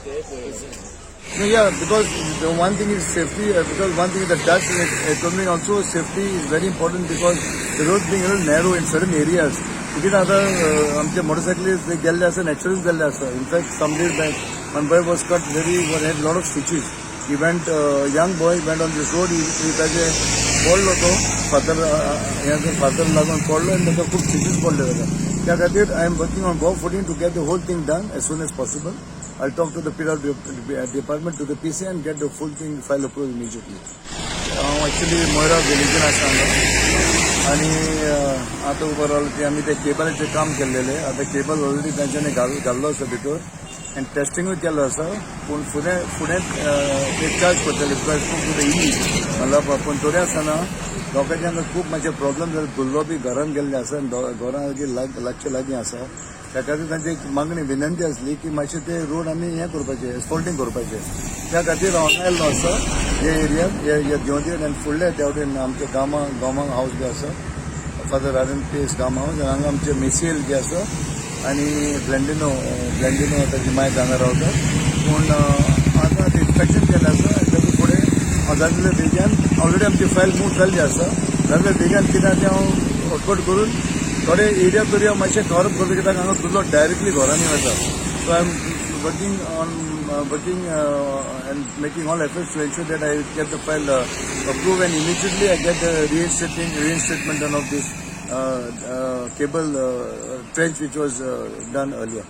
ते पळयलें. No, yeah, because the one thing is safety, because one thing is the dust and economy also safety is very important because the road being a little narrow in certain areas. कितें आतां आमचे मोटरसायकलीस्ट ते गेल्ले आसा, accident जाल्ले आसा. In fact some days back one boy was cut very, had lot of stitches. He went, young boy went on this road, he ताजे पडलो तो फातर, हें फातर लागून पडलो आनी ताका खूब स्टिचीस पडले ताका. त्या खातीर I am working on war footing to get the whole thing done as soon as possible. I'll talk to the PR department, to the PC and get the full thing file approved immediately. हांव actually Moira विलेजीन आसा हांगा आनी आतां उबो रावलो की आमी ते केबलाचें काम केल्लेलें. आतां केबल ऑलरेडी तांच्यांनी घाल्लो आसा भितर आनी टेस्टिंगूय केल्लो आसा, पूण फुडें फुडें ते चार्ज करतले because to the ई म्हणल्यार. पूण तरी आसतना लोकांचे हांगा खूब मातशे प्रॉब्लम जाले. धुल्लो बी घरान गेल्ले आसा आनी घरां लागीं लागचे लागीं आसा. त्या खातीर तांची एक मागणी, विनंती आसली की मातशें ते रोड आमी हें करपाचें, एस्फॉल्टींग करपाचें. त्या खातीर हांव हांगा आयल्लो आसा हे एरियात, हे देंवतेर आनी फुडले त्या वटेन आमचे गामा गामा हावस बी आसा, father R N Pais Gama house. आनी हांगा आमचे मेसियल जे आसा आनी ब्लेंडिनो, ब्लेंडिनो ताजी मायक हांगा रावता. पूण आतां इन्स्पेक्शन केलें आसा आनी ताच्या फुडें हांव जातले बेगीन, ऑलरेडी आमची फायल मूव जाल्ली आसा, जातले बेगीन कितें तें हांव वर्कआउट करून थोडे एरिया तरी हांव मातशें कवरअप करता, कित्याक हांगा धुल्लो डायरेक्टली घरांनी वता. So I am working and making all efforts to ensure that I get the file approved and immediately I get the reinstatement done of this cable trench which was done earlier.